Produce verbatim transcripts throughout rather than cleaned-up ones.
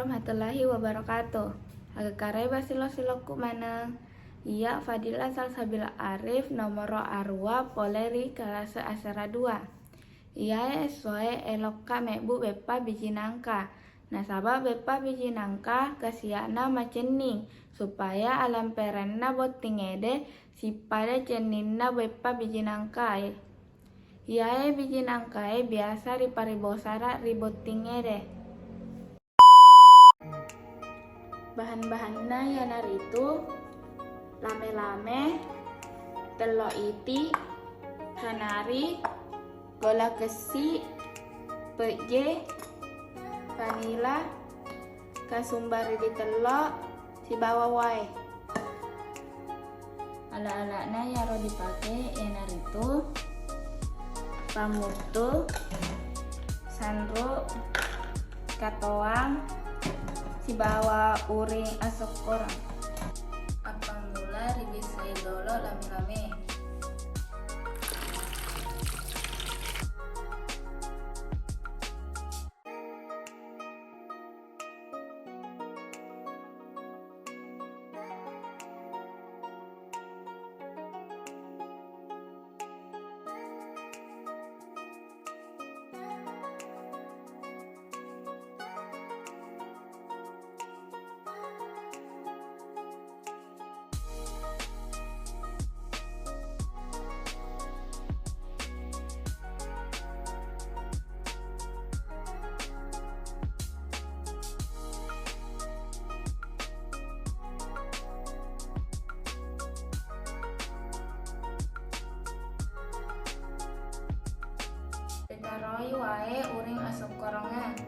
Warahmatullahi wabarakatuh. Agakkarai basilo-silokku maneng. Iya Fadila Salsabil Arif, nomoro arua, pole ri kalase asera dua. Iyae essoe elokka mebbu beppa biji nangka. Nasaba beppa biji nangka kasiakna macenning, supaya alamperenna bottingngede sippada cenninna beppa biji nangkae. Iyae biji nangkae biasa riparibosara ri bottingngede. Bahan-bahanna iyanaritu lame-lame, tello iti, kanari, gola kessi, pejje, vanila, kasumbari ditello, sibawa wae. Ala-alana iyaro dipake iyanaritu pammuttu, sanru, katoang, sibawa uring asokkoreng. Appammula ribissai dolo lame-lame. Ritaroi wae uring asokkorongnge.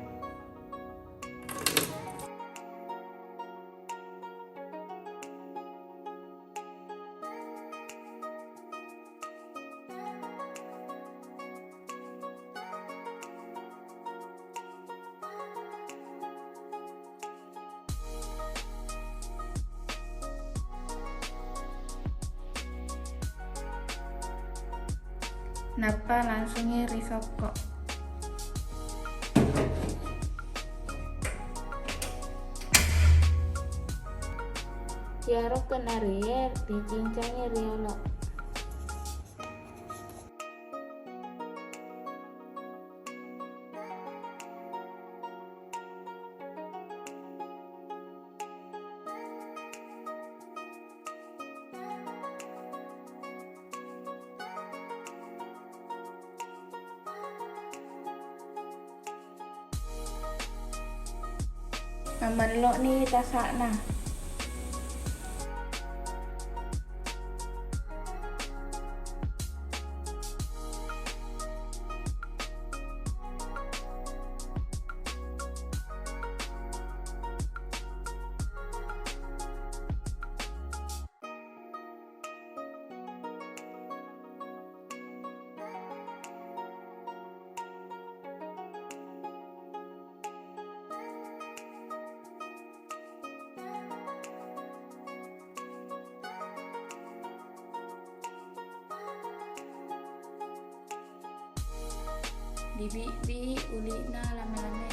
Nappa langsungngi risokko. Iyaro kennarie ricincangngi riolo. Namello'ni tasa'na. Dibibbi uli'na lame-lame.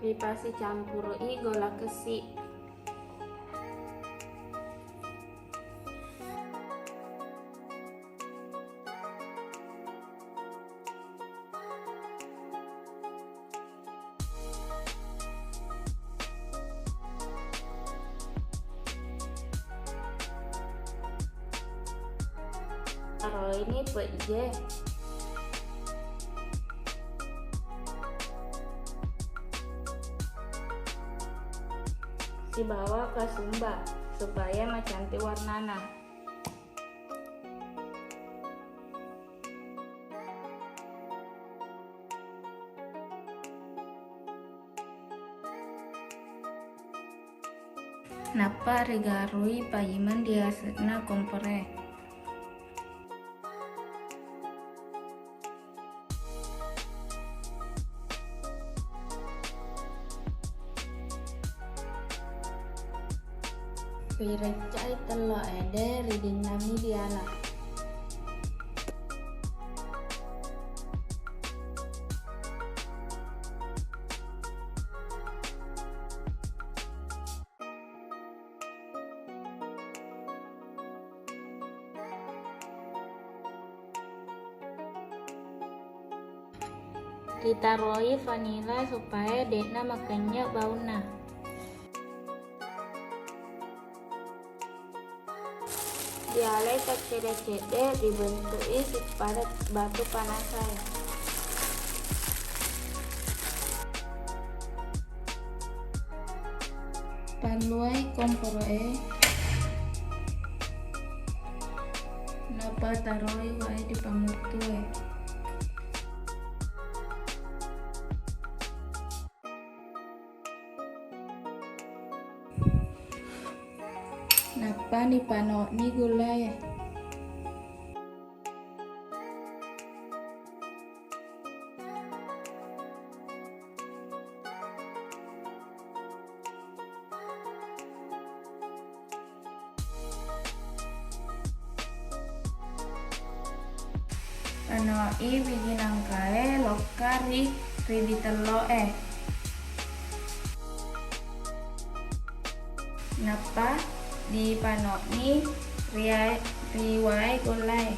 Ripasicampuru'i golla kessi. Taroini pejje sibawa kasumba supaya macantik warnana. Nappa rigarui paimeng diase'na komporo'e. Rireccai tello'e de ridinnammi diala. Ritaroi vanila supaya de'na makennyek baunna. Dialai taccedde-cedde, ribentu'i sippada batu panasae. Palluai komporo'e, nappa taroi wae ri pamuttue. Nappa nipano'ni gulae. Pano'i wiji nangkae lokka ri ridi tello'e. Nappa dipano'ni ria-, ri wae gollae.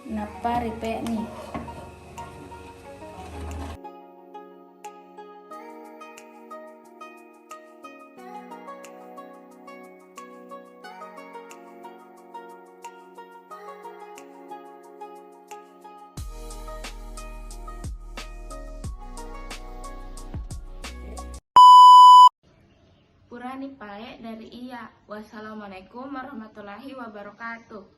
Nappa ripe'ni. Purani pae dari iya. Wassalamualaikum warahmatullahi wabarakatuh.